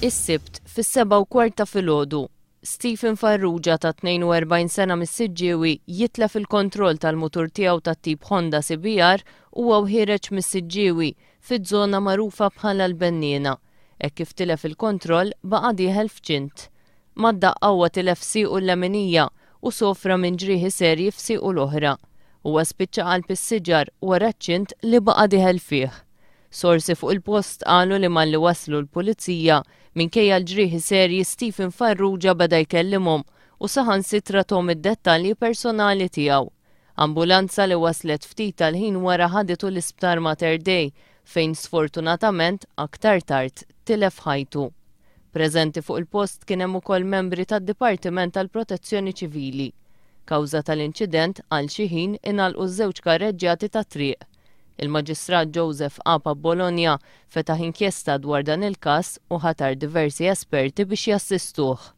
Is-Sibt, fis-7:15 ta' filgħodu, Stephen Farrugia ta' 42 sena mis-Siġġiewi jitlef il-kontroll tal-mutur tiegħu tat-tip Honda CBR huwa u ħiereġ mis-Siġġiewi fiż-żona magħrufa bħala l-Benniena. Hekk kif tilef il-kontroll baqa' dieħel f'ċint. Mad-daqqa huwa tilef siequ l-leminija u sofra minn ġrieħi serji f'siequ l-oħra. Huwa spiċċa qalb is-siġar wara ċ-ċint li baqa' dieħel fih. Sorsi fuq il-post qalu li malli waslu l-Pulizija, minkejja l-ġrieħi serji Stephen Farrugia beda jkellimhom u saħansitra thom id-dettalji personali tiegħu. Ambulanza li waslet ftit tal-ħin wara ħaditu l-Isptar Mater Dei fejn sfortunatament aktar tard tilef ħajtu. Preżenti fuq il-post kien hemm ukoll membri tad-Dipartiment tal-Protezzjoni Ċivili. Kawża tal-inċident għal xi ħin ingħalqu ż-żewġ karreġġjati tat-triq. Il-Maġistrat Joseph Apap Bologna fetaħ inkjesta dwar dan il-każ u ħatar diversi esperti biex jassistuh.